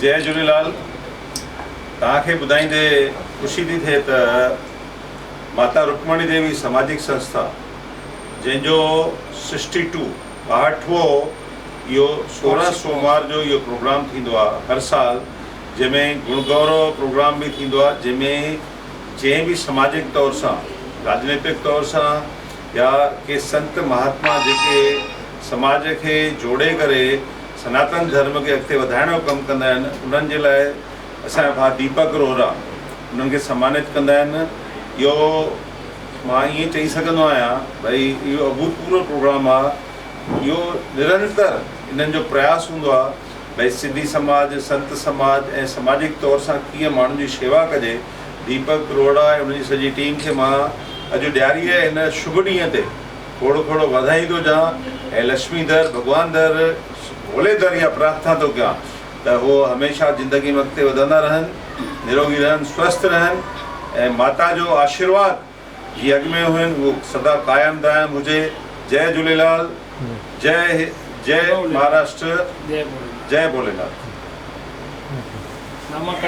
جئي جهوليلال. توهان کي ٻڌائيندي خوشي ٿي ٿئي ته ماتا رڪمڻي ديوي سماجڪ سنسٿا جنهن جو سسٽي ٽو، ٻاهٺوو، اهو 16 سوموار جو اهو پروگرام ٿيندو آهي هر سال جنهن ۾ گڻگورو پروگرام به ٿيندو آهي جنهن ۾ جنهن به سماجڪ طور سان راڄنيتڪ طور سان يا ڪي سنت مهاتما جيڪي سماج کي جوڙي ڪري سناتن ڌرم کي اڳتي وڌائڻ جو ڪم ڪندا آهن انهن جي لاء اسان جا ڀاء ديپڪ روهرا انهن کي سمانت ڪندا آهن. اهو مان ائين چئي سگهندو آهيان ڀئي اهو اڀوتپورو پروگرام آهي. اهو نرنتر انهن جو پرياس هوندو آهي ڀئي سنڌي سماج، سنت سماج ۽ سماجڪ طور سان ڪيئن ماڻهن جي شيوا ڪجي. ديپڪ روهڙا ۽ ان جي سڄي ٽيم کي مان اڄ ڏياريء جي هن شڀ ڏينهن تي کوڙ کوڙ واڌايون ٿو ڏيان ۽ لڇمي در، ڀڳوان در، ڀولي در اها پرارٿنا ٿو ڪيان ته هو هميشه زندگي ۾ اڳتي وڌندا رهن، نروڳي رهن، سوسٿ رهن ۽ ماتا جو آشيرواد جي اڳ ۾ هين اهو سدا قائم دائم هجي. جئي جهوليلال، جئي جئي مهاراشٽر، جئي ڀوليناٿ.